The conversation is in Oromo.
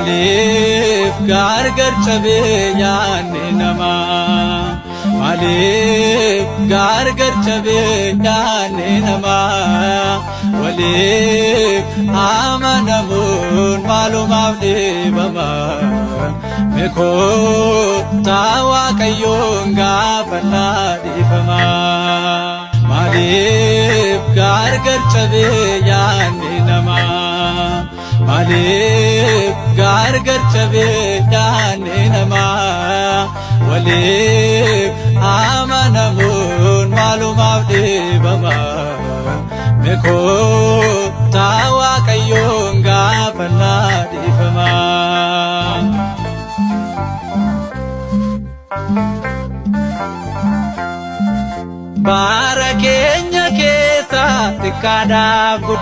Maaliif gargar cabee yaadni namaa? Maaliif gargar cabee yaadni namaa? Waliif amanamuun maalumaaf dhibama? Mee kottaa Waaqayyoon gaafannaa dhiifama. Maaliif gargar cabee yaadni namaa? Maaliif gargar cabee yaadni namaa? Waliif amanamuun maalumaaf dhibama? Mee kottaa Waaqayyoon gaafannaa dhiifama. Bara keenya keessa xiqqaadhaaf.